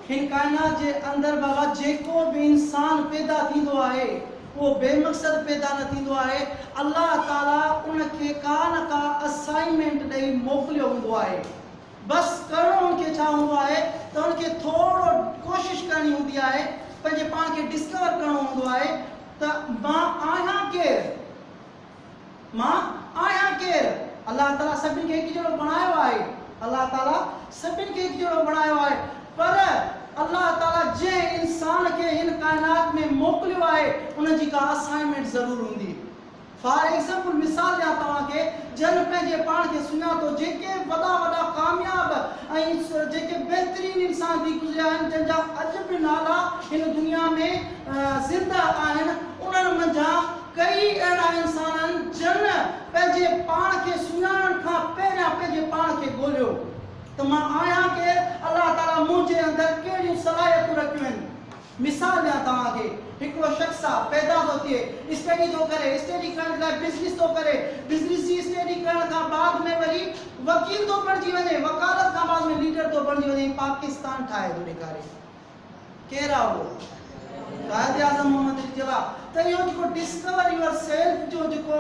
هن ڪائنات جي اندر بابا جيڪو به انسان پيدا ٿيندو آهي اهو بي مقصد پيدا نه ٿيندو آهي، الله تعالي ان کي ڪا نه ڪا اسائنمينٽ ڏئي موڪليو هوندو آهي. بس ڪرڻو ان کي ڇا هوندو آهي ته ان کي ٿورو ڪوشش ڪرڻي هوندي آهي، پنهنجي پاڻ کي ڊسڪور ڪرڻو هوندو آهي ته مان آهيان ڪير؟ مان آهيان ڪير؟ الله تعاليٰ سڀني کي هڪ جهڙو بڻايو آهي. الله تعاليٰ سڀني کي هڪ جهڙو بڻايو آهي. پر الله تعاليٰ جنهن انسان کي هن ڪائنات ۾ موڪليو آهي، ان جي ڪا اسائنمينٽ ضرور هوندي. فار ايگزامپل مثال ڏيان توهان کي، جن پنهنجي پاڻ کي سڃاتو، جيڪي وڏا وڏا ڪامياب ۽ جيڪي بهترين انسان ٿي گذريا آهن، جن جا اڄ به نالا هن دنيا ۾ زنده آهن، انهن منجهان ڪيئي اهڙا انسان آهن جن پنهنجي پاڻ کي سڃاڻڻ کان پهريان پنهنجي پاڻ کي ڳوليو ته مان آهيان ڪير، الله تعاليٰ منهنجي اندر ڪهڙيون صلاحيتون رکيون آهن. مثال ڏيان توهان کي، هڪڙو شخص آ، پيدا ٿو ٿئي، اسٽڊي ٿو ڪري، اسٽڊي ڪرڻ جي لاء بزنس ٿو ڪري، بزنس جي اسٽڊي ڪرڻ کان بعد ۾ وري وڪيل ٿو بڻجي وڃي، وڪالت کان بعد ۾ ليڊر ٿو بڻجي وڃي ۽ پاڪستان ٺاهي ٿو ڏيکاري. ڪير آ اهو؟ قائد اعظم محمد علي جناح. ته اهو جيڪو ڊسڪور your self جو جيڪو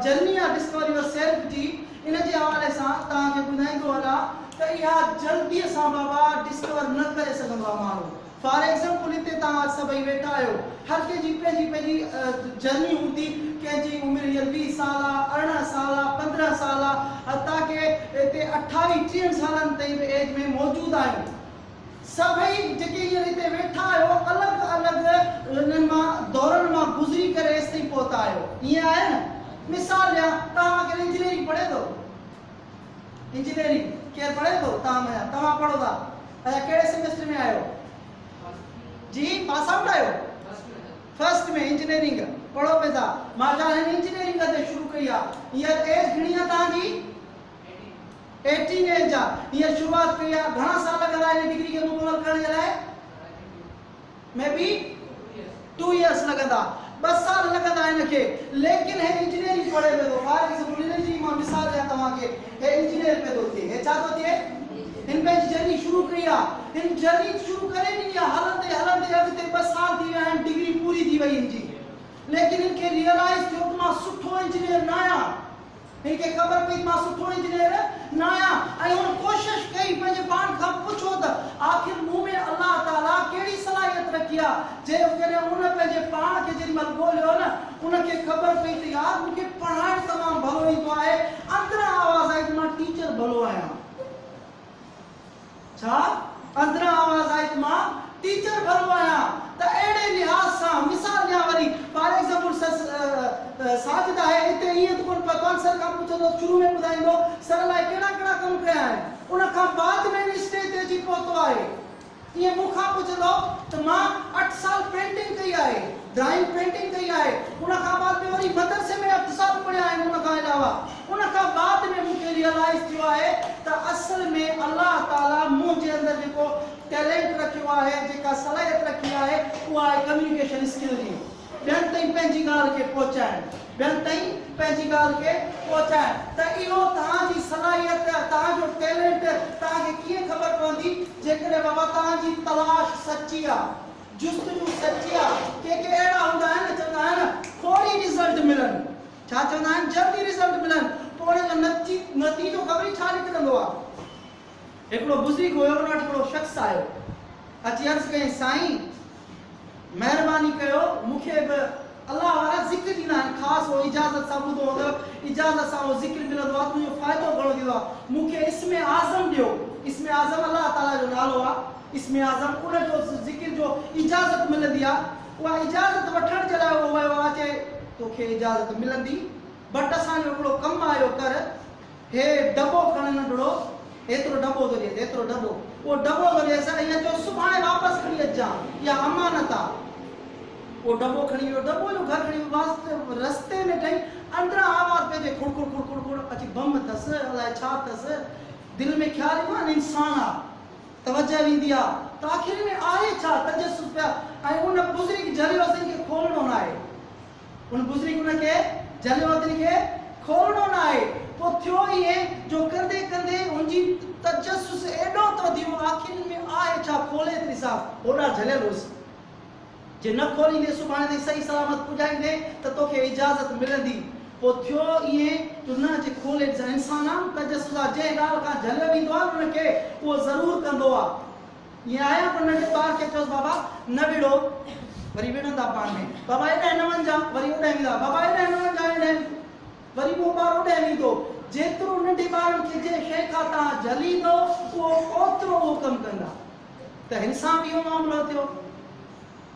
جرني آ ڊسڪور your self جي ان جي حوالي سان توهان کي ٻڌائيندو هلان ته اها جلدي سان بابا ڊسڪور نه ڪري سگهندو آ ماڻهو. فار ايگزامپل هتي توهان سڀئي ويٺا آهيو هر ڪنهن جي پنهنجي پنهنجي جرني هوندي ڪنهن جي عمر هينئر 20 سال آ 18 سال آ 15 سال آ حتيٰ ڪي هتي 28 30 سالن تائين به ايج ۾ موجود آهيون. سڀئي جيڪي هينئر هتي ويٺا آهيو الڳ الڳ انهن مان دورن مان گذري ڪري هيستائين پهتا آهيو ائين آهي نه؟ مثال ڏيان توهان مان ڪير انجنيئرنگ پڙهي ٿو؟ انجنيئرنگ ڪير پڙهي ٿو توهان مان؟ توهان پڙهو ٿا اڇا ڪهڙي سيمسٽر ۾ آهيو؟ جي پاس آئوٽ آهيو؟ فرسٽ ۾ انجنيئرنگ پڙهو پئي ٿا ماشاء الله هن انجنيئرنگ ڪندي شروع ڪئي آهي هينئر ايج گهڻي آهي توهان جي؟ ايٽين ايج آ هينئر شروعات ڪئي آ گهڻا سال لڳندا هن ڊگري کي مڪمل ڪرڻ جي لاء مي بي ٽو ايئرس لڳندا 2 سال لڳندا هن کي ليڪن هي انجنيئرنگ پڙهي پيو ٿو فار ايگزامپل هن جي مان مثال ڏيان توهان کي هي انجنيئر پيو ٿو ٿئي هي ڇا ٿو ٿئي هن پنهنجي جرني شروع ڪئي آ هن جرني شروع ڪري ڏني آ هلندي هلندي اڳتي 2 سال ٿي ويا آهن ڊگري پوري ٿي وئي هن جي ليڪن هن کي ريئلائز ٿيو ته مان سٺو انجنيئر نه آهيان هن کي خبر پئي ته مان سٺو انجنيئر ناهيان ۽ هن ڪوشش ڪئي پنهنجي پاڻ کان پڇيو ته آخر مون ۾ الله تعاليٰ ڪهڙي صلاحيت رکي آهي جيڪڏهن هن پنهنجي پاڻ کي جيڏي مهل ڳوليو نه ان کي خبر پئي ته يار مون کي پڙهائڻ تمام ڀلو ايندو آهي اندران آواز آئي ته مان ٽيچر ڀلو آهيان. ڇا؟ اندران آواز آئي ته مان ٽيچر ڀلو آهيان ته اهڙي لحاظ سان مثال ڏيان وري فار ايگزامپل سر ساجد آهي هتي ائين ته ڪونه پتو آهي سر کان پڇندو ته شروع ۾ ٻڌائيندو سر الائي ڪهڙا ڪهڙا ڪم ڪيا آهن ان کان بعد ۾ ان اسٽيج تي اچي پهتو آهي ائين مون کان پڇندو ته مان اٺ سال پينٽنگ ڪئي آهي ڊرائنگ پينٽنگ ڪئي آهي ان کان بعد ۾ وري مدرسي ۾ اٺ سال پڙهيا آهن ان کان علاوه ان کان بعد ۾ مون کي ريئلائيز ٿيو آهي ته اصل ۾ الله تعاليٰ منهنجي اندر جيڪو ٽيلنٽ رکيو آهي، جيڪا صلاحيت رکي آهي، اها آهي ڪميونيڪيشن اسڪل جي، ٻين تائين پنهنجي ڳالهه کي پهچائڻ، ٻين تائين پنهنجي ڳالهه کي پهچائڻ ته اهو توهان جي صلاحيت، توهان جو ٽيلنٽ توهان کي ڪيئن خبر پوندي جيڪڏهن بابا توهان جي تلاش سچي آ، جستجو سچي آ، ڪي ڪي اهڙا هوندا آهن نه چوندا آهن فوري رزلٽ ملن. ڇا چوندا آهن جلدي رزلٽ ملن پوء ان جو نتيجو خبر ئي ڇا نڪرندو آ. هڪڙو بزرگ هيو ان وٽ هڪڙو شخص آيو اچي عرض ڪيائين سائين مهرباني ڪيو مون کي به الله وارا ذڪر ڏيندا آهن خاص اهو اجازت سان ٻڌو هوندو اجازت سان اهو ذڪر ملندو آ ته ان جو فائدو گهڻو ٿيندو آ مون کي اسم اعظم ڏيو اسم اعظم الله تعالي جو نالو آ اسم اعظم ان جو ذڪر جو اجازت ملندي آ اها اجازت وٺڻ جي لاء اهو ويو آ چي توکي اجازت ملندي بٽ اسان جو هڪڙو ڪم آ اهو ڪر هي ڊٻو کڻ ننڍڙو هيترو ڊٻو ٿو ڏيس هيترو ڊٻو اهو ڊٻو ٿو ڏيس ۽ ائين چيو سڀاڻي واپس کڻي اچجان اها امانت آ اهو ڊٻو کڻي ويو ڊٻو جو گهر کڻي ويو واسطي رستي ۾ ٺهي اندران آواز پئي اچي کڙ کڙ کڙ کڙ کڙ اچي بم اٿس الائي ڇا اٿس دل ۾ خيال ايندو آ نه انسان آ توجه ويندي آ ته آخر ۾ آهي ڇا؟ تجسس پيا ۽ ان بزرگ جهليو اسين کي کولڻو ناهي. ان بزرگ ان کي جهليو اسين کي کولڻو ناهي. پوء ٿيو ائين جو ڪندي ڪندي هن جي تجسس ايڏو ته وڌي ويو، آخر ان ۾ آهي ڇا، کولي ته ڏسان. هوڏانهن جهليل هيس. جي نه کوليندين سڀاڻي تائين صحيح سلامت پڄائيندين ته توکي اجازت ملندي. پوء ٿيو ائين جو نه جي کولي ڏسان. انسان آ نه تجسس آ، جنهن ڳالهه کان جهليو ويندو آ نه ان کي اهو ضرور ڪندو آ. ائين آهي پوء ننڍي ٻار کي چيوس بابا نه وڙهو وري وڙهندا پاڻ ۾، بابا ايڏانهن نه وڃجان وري اوڏانهن ويندا، بابا ايڏانهن نه وڃجان ايڏانهن وري اهو ٻار اوڏانهن ويندو. جيترو ننڍي ٻارن کي جنهن شيء کان توهان جهليندو اهو اوترو اهو ڪم ڪندا. ته هن سان به اهو معاملو ٿيو.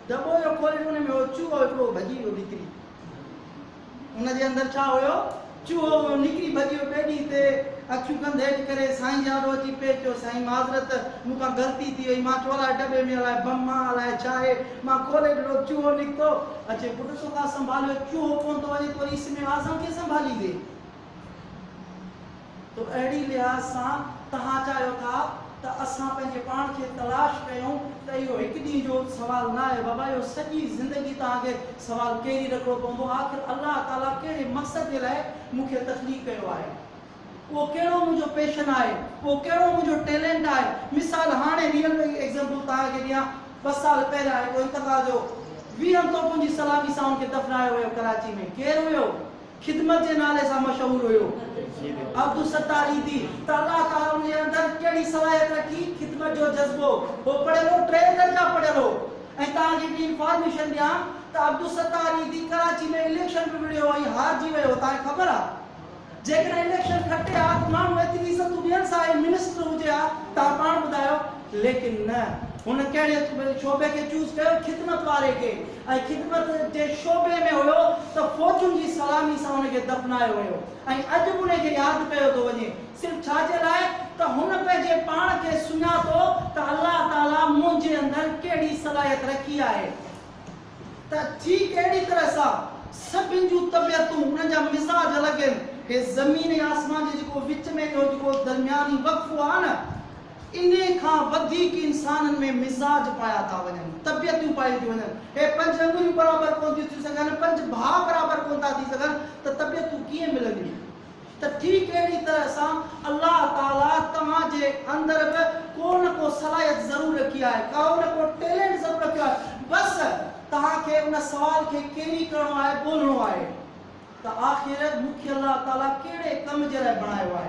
دٻو اهو کولي ان ۾ هو چوهو هڪڙو ڀڄي ويو نڪري. ان جي اندر ڇا هيو؟ چوهو هيو. نڪري ڀڄي ويو. ٻئي ڏينهن تي اکيون ڪنڌ هيٺ ڪري سائين جي آڏو اچي پيش ٿيو، سائين معذرت، مون کان غلطي ٿي وئي. مان چيو الائي دٻي ۾ الائي بم آ الائي ڇا آهي. مان کولي ڏٺو چوهو نڪتو. اچي پٽ توکان سنڀاليو چوهو ڪونه ٿو وڃي تون وري اسم اعظم کي سنڀاليندين. تو اهڙي لحاظ سان توهان چاهيو ٿا ته اسان پنهنجي پاڻ کي تلاش ڪيون ته اهو هڪ ڏينهن جو سوال نه آهي بابا اهو سڄي زندگي توهان کي سوال ڪيري رکڻو پوندو آخر الله تعالي ڪهڙي مقصد جي لاء مون کي تخليق ڪيو آهي اهو ڪهڙو منهنجو پيشن آهي اهو ڪهڙو منهنجو ٽيلنٽ آهي مثال هاڻي ريئل ايگزامپل توهان کي ڏيان ٻه سال پهريان هڪ انتقال جو ويهن توپن جي سلامي سان ان کي دفنايو ويو ڪراچي ۾ ڪير هيو خدمت جي نالي سان مشهور هيو. عبدالستار ايڌي ته الله تعاليٰ ان جي اندر ڪهڙي صلاحيت رکي، خدمت جو جذبو هو پڙهيل هو، ٽي درجا پڙهيل هو ۽ توهان کي هڪڙي انفارميشن ڏيان ته عبدالستار ايڌي ڪراچي ۾ اليڪشن به وڙهيو ۽ هارجي ويو هو، توهان کي خبر آهي؟ جيڪڏهن اليڪشن کٽي ها ته ماڻهو ايتري عزتون ڏينس ها ۽ منسٽر هجي ها، توهان پاڻ ٻڌايو؟ ليڪن نه، هن ڪهڙي شعبي کي چوز ڪيو؟ خدمت واري کي. ۽ خدمت جي شعبي ۾ هيو ته فوجن جي سلامي سان ان کي دفنايو ويو ۽ اڄ به ان کي ياد ڪيو ٿو وڃي صرف ڇا جي لاء ته هن پنهنجي پاڻ کي سڃاتو ته الله تعالي منهنجي اندر ڪهڙي صلاحيت رکي آهي ته ٺيڪ اهڙي طرح سان سڀن جون طبيعتون انهن جا مزاج الڳ آهن هي زمين ۽ آسمان جي جيڪو وچ ۾ اهو جيڪو درمياني وقفو آهي نه انهي کان وڌيڪ انسانن ۾ مزاج پايا ٿا وڃن، طبيعتون پايون ٿيون وڃن. هي پنج اڱريون برابر ڪونه ٿيون ٿي سگهن، پنج ڀاء برابر ڪونه ٿا ٿي سگهن ته طبيعتون ڪيئن ملنديون؟ ته ٺيڪ اهڙي طرح سان الله تعاليٰ توهان جي اندر به ڪو نه ڪو صلاحيت ضرور رکي آهي، ڪو نه ڪو ٽيلنٽ ضرور رکيو آهي، بس توهان کي ان سوال کي ڪيري ڪرڻو آهي، ڳولڻو آهي ته آخر مون کي الله تعاليٰ ڪهڙي ڪم جي لاء بڻايو آهي.